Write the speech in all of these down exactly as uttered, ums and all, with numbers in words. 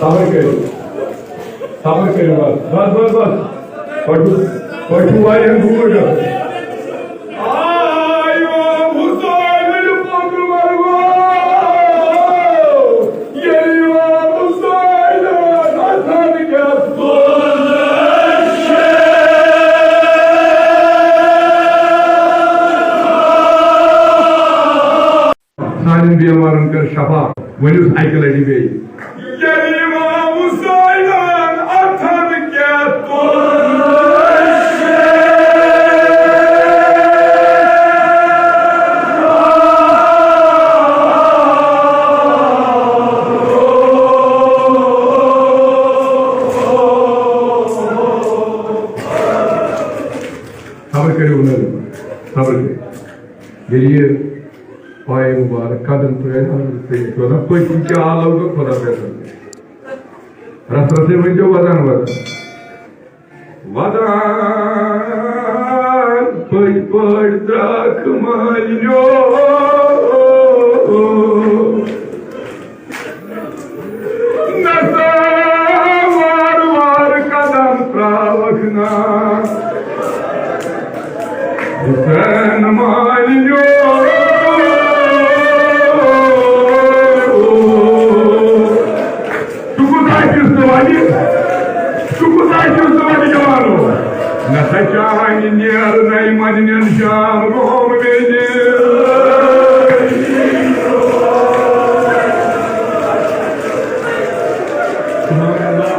صبر کٔرِو۔ صبر کٔرِو بس۔ بس، بس، بس۔ پٔکِو، پٔکِو واریاہ دوٗر گژھو۔ آے امام حسین ییٚلہِ پوٚتُر ورگو، ییٚلہِ امام حسین اَتھن کیٛاہ سانٮ۪ن بیمارن کر شفا، ؤنِو اَکہِ لٹہِ بیٚیہِ۔ ییٚلہِ امام حسینن اَتھن کیٛاہ تُل۔ صبر کٔرِو نظر، صبر کٔرِو۔ ییٚلہِ یہِ پایہِ مُبارک قدم ترٛٲوِتھ اَنٛدر ژٔلِتھ وَنان، پٔتۍ کِنۍ کیٛاہ آلو گوٚو خۄدا پٮ۪ٹھ۔ رَس رَسٕے ؤنۍزیو ودان ودان۔ ودان پٔتۍ پٲٹھۍ درٛاکھ مٲلِنیو۔ نسا وار وار قدم تراوکھ نا حسین مالنیو۔ ژٕ کوٗتاہ چھُس ژٕ وَنہِ؟ ژٕ کوٗتاہ چھُس ژٕ وَنہِ جوانو؟ نسا چانہِ نیرنَے مَدنٮ۪ن شام گوٚو بیٚیہِ۔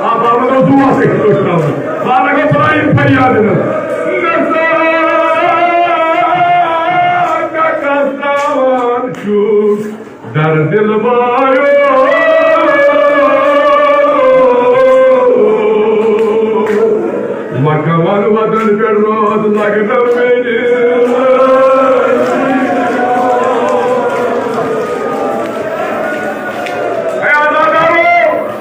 آ، بابا، نہ دُعا کٔرِتھ چھُ ترٛاوُن۔ پانہٕ گوٚو ترٛاوٕنۍ فریاد نہٕ۔ نسا کَتھ ترٛاوان چھُکھ۔ در دل بایو، مکہ ون وطن پہ روز لگنا میری۔ اے اداکارو،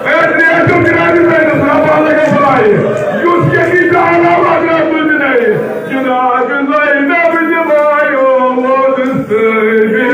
اے تریشو جنابی پہ ربا لگے بلائے، یوسف کی جانا لگنا تجھ نہیں۔ جناب زینب جمایو ووت سٲری۔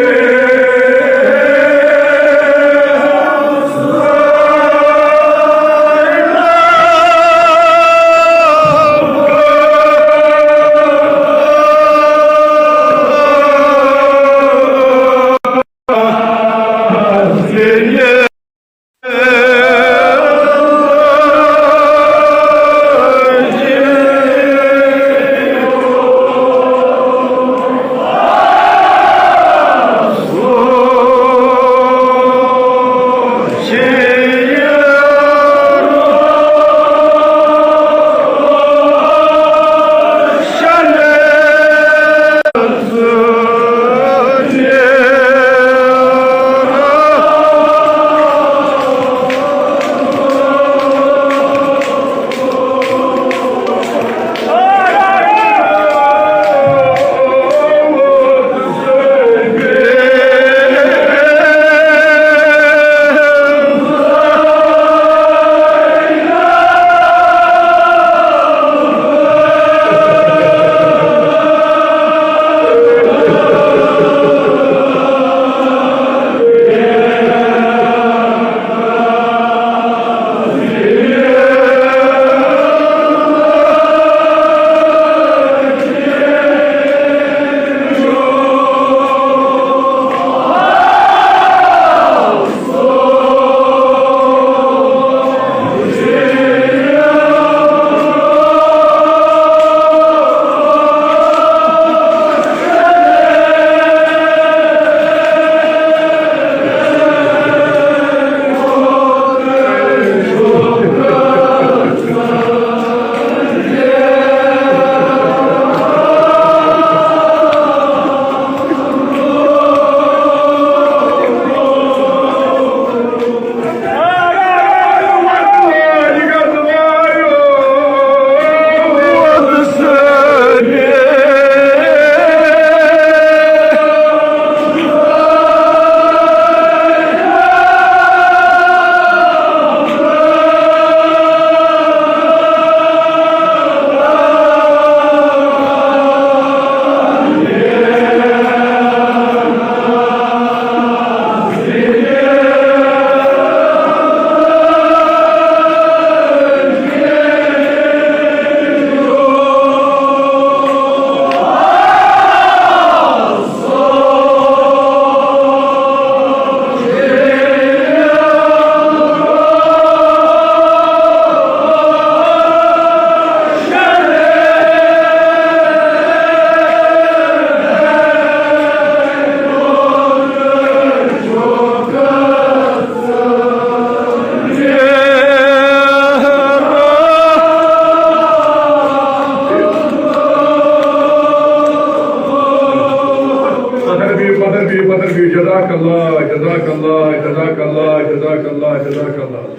اللہ، جزاک اللہ، جزاک اللہ، جزاک اللہ، جزاک اللہ۔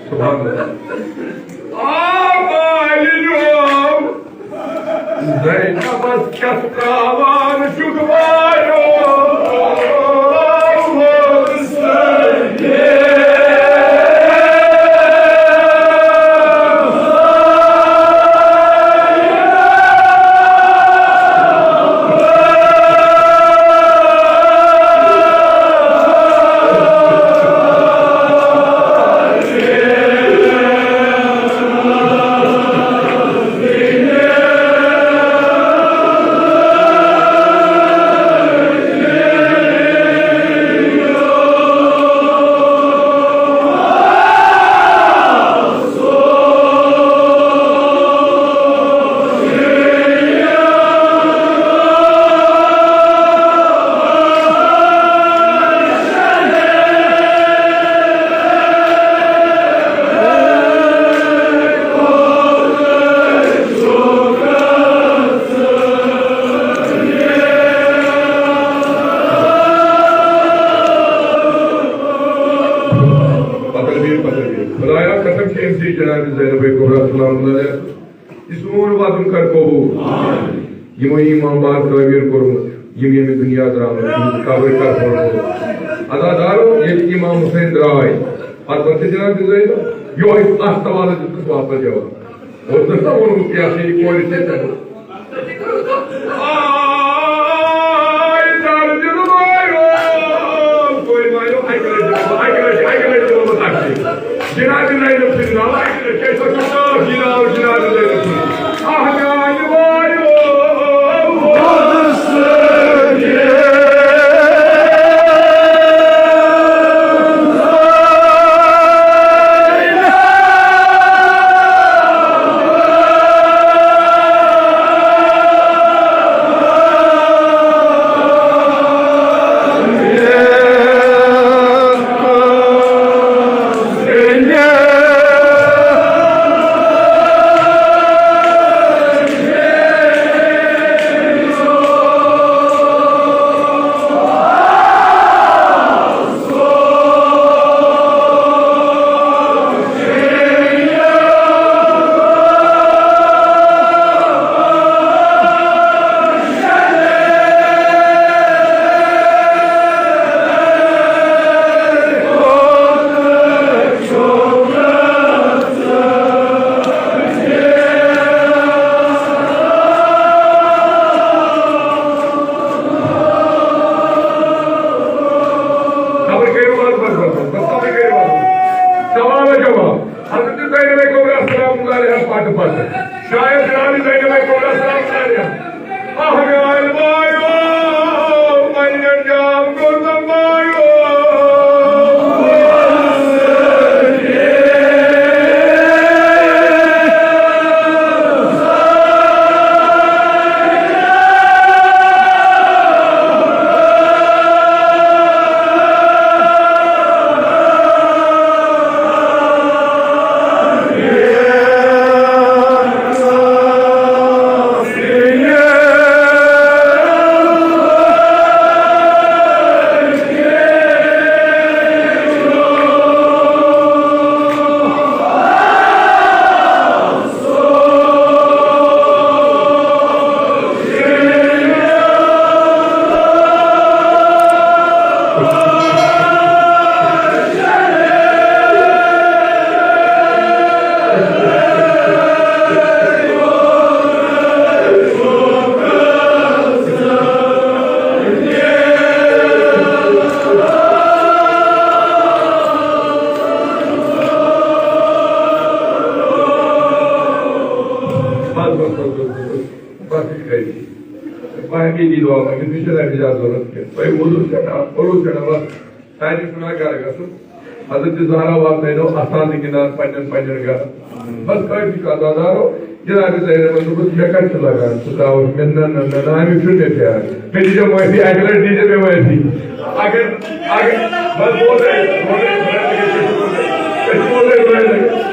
سبحان اللہ۔ آ، مالِیو، زینبس کیٛاہ ترٛاوان چھُکھ وارو؟ پتر بیر، پتر بیر۔ خدایا قسم چھِ أمۍ سٕے جناب زینب کبریٰ سلام اللہ علیہا۔ یہِ سون وعدٕ کر قبوٗل۔ یِمو یہِ امام باز تعمیٖر کوٚرمُت، یِم ییٚمہِ دُنیا درٛامٕتۍ، یِہُنٛد قبر کر پُر۔ عزادارو، ییٚلہِ امام حسین درٛاے، پتہٕ پتہٕ چھِ جناب زینب یِہوٚے اَتھ سوالَس دیُتمُت واپس جواب۔ اوس نہ سا ووٚنمُت، یہِ ہسا یہِ کورِ سۭتۍ کرو۔ آے درد مایو، کورِ مایو، اَکہِ لٹہِ، اَکہِ لٹہِ، اَکہِ لٹہِ ووٚنمُت اَسہِ۔ جناب زینب سٕنٛدِ ناوٕ اَکہِ لٹہِ، کیٛازِ تۄہہِ چھُو ناو، یہِ ناو جناب زینب سُنٛد۔ آہ میٛانہِ مایو۔ خبر کٔرِو، بس، بس، بس، بس، بس، خبر کٔرِو، بس۔ سوال و جواب۔ حضرت زینب کبریٰ سلام اللہ علیہا پتہٕ پتہٕ۔ شاید جناب زینب کبریٰ سلام اللہ علیہا۔ آہ میٛانہِ مایو، پننٮ۪ن جام کوٚرمَم مایو۔ اجازت ضرورت کینٛہہ۔ تۄہہِ ووٚنوٕ سٮ۪ٹھاہ، پوٚلوٕ سٮ۪ٹھاہ وَتھ۔ سارنٕے چھُ وَنان گرٕ گژھُن۔ حضرت زہرا واتنٲینو اَسان تہِ گِنٛدان پنٛنٮ۪ن پنٛنٮ۪ن گرن۔ بس کٲفی کَتھ، آزارو۔ جناب زینبن دوٚپُس، "مےٚ کَتہِ چھُ لگان سُہ ترٛاوُن؟" مےٚ، "نہ، نہ، نہ، نہ، اَمیُک چھُنہٕ مےٚ پیار۔ مےٚ دیٖزیو معٲفی، اَکہِ لَٹہِ دیٖزیو مےٚ معٲفی۔" اگر، اگر، بس بوز ہے، بوز ہے، بوز ہے، بوز ہے۔